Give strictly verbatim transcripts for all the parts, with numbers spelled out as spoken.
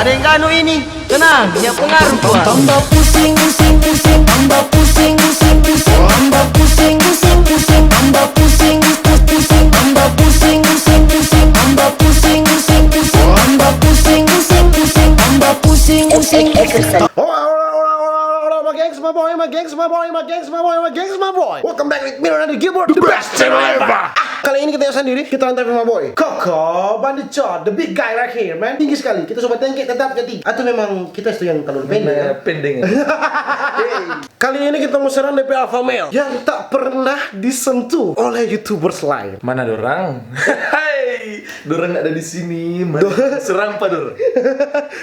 Ada yang ganu ini. Tenang, dia pengaruh gua. Tambah pusing, pusing, pusing, tambah pusing, pusing, pusing, tambah pusing, pusing, pusing, tambah pusing, pusing, tambah pusing, pusing, pusing, tambah pusing, pusing, pusing, tambah pusing, pusing, pusing, tambah pusing, pusing, pusing. Hola, hola, hola, hola, hola, my gangs, my boy, my gangs, my boy, my gangs, my boy, my gangs, my boy. Welcome back with me, Ronaldo Gilbert, the best channel ever. Ah, kali ini kita yang sendiri, kita antepin my boy Koko Bandicot, the big guy right here, man. Tinggi sekali. Kita coba tengke, tetap jadi. Atau memang kita itu yang terlalu pendek, ya? Pendek, ya. Hey. Kali ini kita mau serang D P Alpha Male yang tak pernah disentuh oleh YouTubers lain. Mana dorang? Hei, dorang ada di sini. Mana? Serang pa dorang.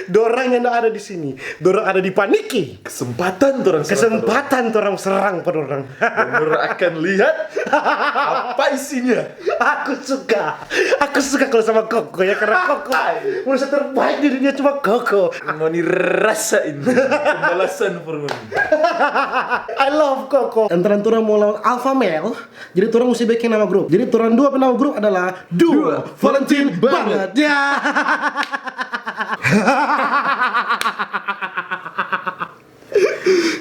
Dorang yang ada di sini. Dorang ada di Paniki. Kesempatan torang serang pa dorang. Kesempatan torang serang pa dorang. Dan dorang akan lihat apa isinya. Aku suka. Aku suka kalau sama Koko ya, karena Koko manusia terbaik di dunia, cuma Koko. Ngoni rasain pembalasan for ngoni. I love Koko. Antara torang mau lawan Alpha Male, jadi torang musti bikin nama grup. Jadi torang dua pe nama grup adalah Duo Valentine Banget. Ya.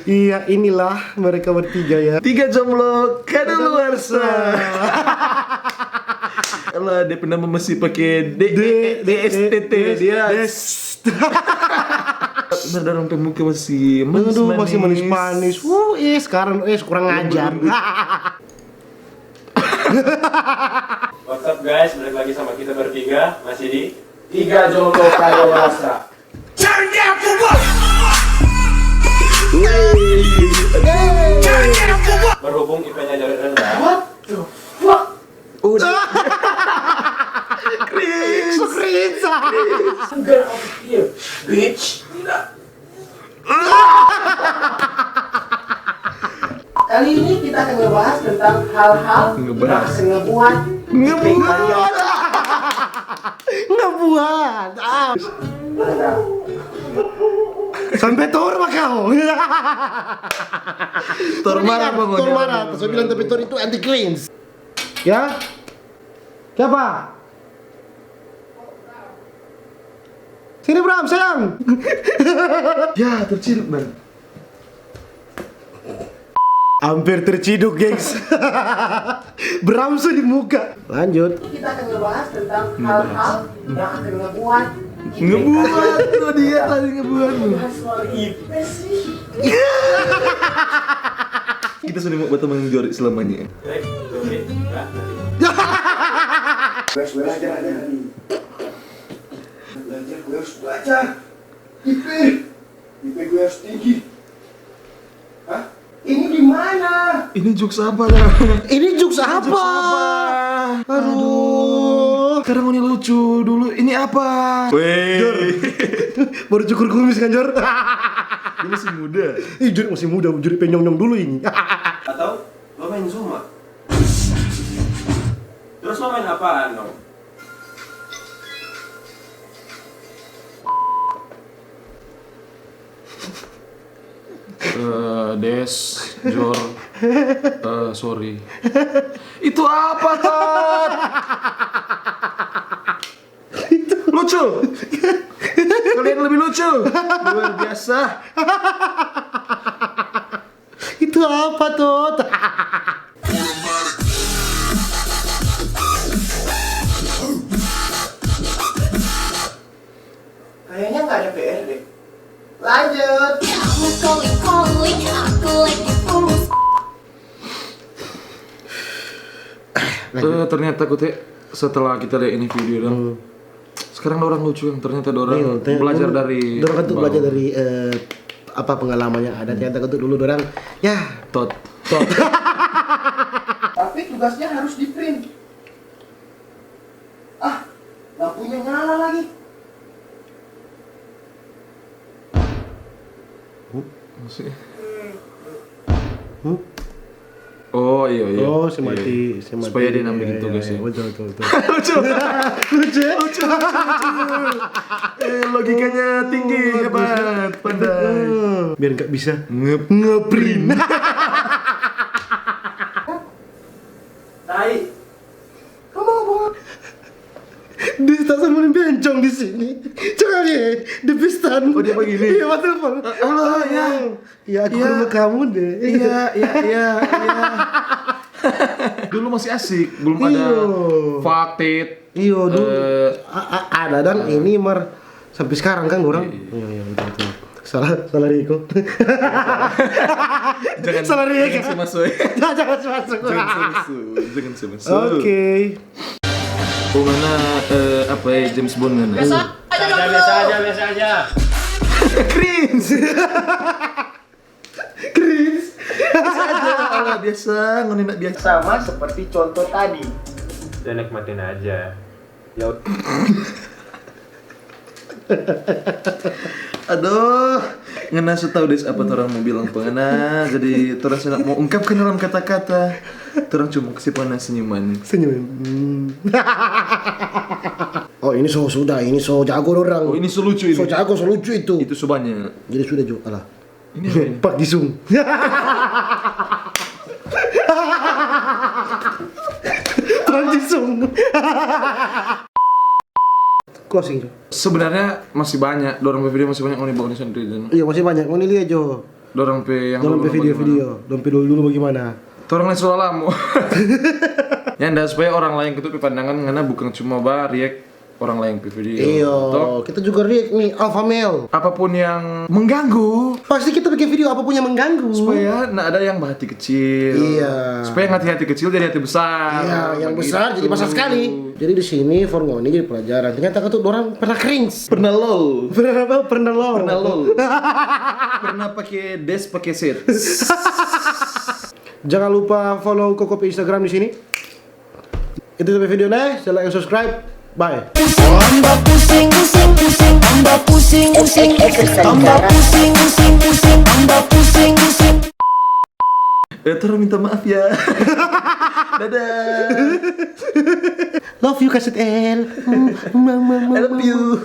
Iya, inilah mereka bertiga ya. Tiga jomblo kadaluarsa. Alah, dia pe nama masih pake D, D, D, S, T, T, dia. Bener, dorang pe muka masih manis-manis. Aduh, masih manis-manis. Wuh, eh, sekarang, eh, kurang ajar. What's up guys, balik lagi sama kita bertiga, masih di Tiga Jomblo Kadaluarsa. Turn down for what? Turn down for what? Berhubung I P-nya jadi rendah. What the fuck? Udah. Cringe. So cringe. Get out of here, bitch. Kali ini kita akan ngebahas tentang hal-hal yang akan ngebuat Ngebuat. Ngebuat. Ah. Sampe tor mah kau. Tor marah pokoknya. Tor marah. Saya bilang tapi tor itu anti cringe. Ya? Siapa? Sini, Bram, sayang. Ya, terciduk, man. Hampir terciduk, gengs. Bram so di muka. Lanjut. Kita akan ngebahas tentang hal-hal yang akan ngebuat Ngebuat lo dia tadi, ngebuat lo. Suara I P sih. Kita sudah mau berteman jori selamanya. Baik, jori, ya. Gue harus belajar, ada nih. Belajar, gue harus belajar. I P, I P gue harus tinggi. Hah? Ini di mana? Ini jokes apa, lah? Ini jokes apa? Aduh. Sekarang ini lucu dulu. Ini apa? Weh. Jor. Baru cukur kumis kan, Jor? Dia masih muda. Ih, Jor masih muda. Jor penyong-nyong dulu ini. Atau lo main Zuma? Terus lo main apaan dong? Eh, Des, Jor, eh, sorry. Itu apa, Tot? Lucu. Kalian lebih lucu. Luar biasa. Itu apa, Tot? Kayaknya nggak ada P R deh. Lanjut. Aku lagi fokus. Eh, ternyata kute, setelah kita lihat ini video dong, sekarang orang lucu yang ternyata orang belajar dari, orang kan tuh belajar dari, eh, apa, pengalaman yang ada. Ternyata kan tuh dulu orang, ya, tot. Tapi tugasnya harus di print. Ah, lampunya nyala lagi. Huh? Maksudnya? Huh? Oh, iya, iya. Oh, si mati, si mati. Supaya dia nambah gitu, guys, ya. Betul, betul, betul. Lucu. Lucu, lucu, lucu. Eh, logikanya tinggi, hebat, pandai. Biar nggak bisa nge-, ngeprint. Tai. Kamu mau buang? Dia tak sama bencong di sini. Coba lihat, di piston. Oh, dia begini? Iya, betul, Pak. Eh, halo, ya. Ya, aku ke rumah kamu deh. Iya, iya, iya, iya. Dulu masih asik, belum ada. Iyo. Fatit. Iyo, dulu. Eh, a-, a-, ada dang ini, mar. Sampai sekarang kan orang. Iya, iya, betul, betul. Salah, salah Rico. Jangan, salah Rico. Jangan sih masuk. Jangan, jangan sih masuk. Jangan sih masuk. Jangan sih masuk. Oke. Pokoknya, eh, apa ya, James Bond kan? Biasa aja, biasa aja, biasa aja. Cringe. Cringe. Biasa aja, ala biasa, ngoni nak biasa. Sama seperti contoh tadi. Ya, nikmatin aja. Ya ud- Aduh, ngana so tau des apa torang mo bilang pa ngana, jadi torang so mo ungkapkan dalam kata-kata. Torang cuma kasi pa ngana senyuman. Senyum. Hmm. Oh, ini so sudah, ini so jago dorang. Oh, ini so lucu ini. So jago, so lucu itu. Itu so banya. Jadi sudah jo, alah. Ini apa ini? Pak Jisung. Pak Jisung. Closing jo. Sebenarnya masih banyak, dorang pe video masih banyak ngoni bakal sendiri. Iya, masih banyak. Ngoni lia jo. Dorang pe yang dorang pe dulu video-video, dorang pe dulu-dulu bagimana? Torang ni so lamo. Ya nda, supaya orang lain itu pe pandangan ngana bukan cuma ba react orang lain pe video. Iyo, toh? Kita juga react ni, Alpha Male. Apapun yang mengganggu. Pasti kita bikin video apapun yang mengganggu. Supaya nda ada yang bahati kecil. Iya. Supaya yang hati-hati kecil jadi hati besar. Iya, yang besar jadi besar sekali. Jadi di sini for ngoni jadi pelajaran. Ternyata katu dorang pernah cringe. Pernah lol. Pernah apa? Pernah lol. Pernah lol. Pernah pakai des, pakai set. Jangan lupa follow Koko pe Instagram di sini. Itu sampai video nih, like and subscribe. Bye. Pusing, tambah pusing, pusing, pusing, pusing, tambah pusing, pusing, pusing, pusing, tambah pusing, pusing. Eh, torang minta maaf ya. Dadah. Love you, Kaset L. I love you.